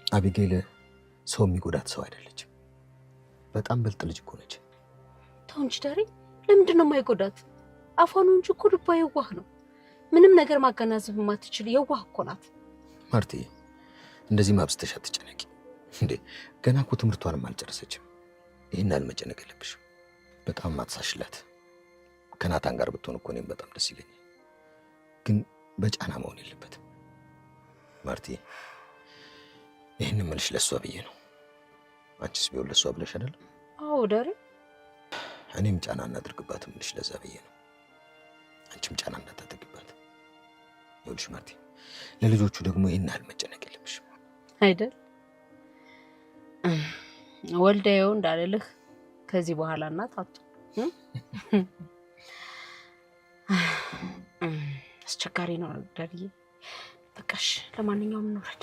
አቢጌል ሰው የሚጎዳት ሰው አይደለችም። በጣም ብልጥ ልጅ እኮ ነች። ተው እንጂ ዳሬ፣ ለምንድን ነው የማይጎዳት? አፏ ነው እንጂ እኮ ልቧ የዋህ ነው። ምንም ነገር ማገናዘብ የማትችል የዋህ እኮ ናት። ማርቲ፣ እንደዚህ ማብዝተሽ አትጨነቂ እንዴ። ገና እኮ ትምህርቷንም አልጨረሰችም። ይህን ያህል መጨነቅ የለብሽም። በጣም አትሳሽላት። ከናታን ጋር ብትሆን እኮ እኔም በጣም ደስ ይለኛል፣ ግን በጫና መሆን የለበትም። ማርቲ፣ ይህን የምልሽ ለእሷ ብዬ ነው። አንቺስ ቢሆን ለእሷ ብለሽ አይደለም? አዎ ዳሬ። እኔም ጫና እናድርግባት የምልሽ ለዛ ብዬ ነው። አንቺም ጫና እንዳታደርግባት። ይኸውልሽ ማርቲ፣ ለልጆቹ ደግሞ ይህን ያህል መጨነቅ የለብሽም። አይደል ወልደየው እንዳልልህ ከዚህ በኋላ እናት አትሆን። አስቸጋሪ ነው ዳርዬ። በቃሽ፣ ለማንኛውም እንውረድ።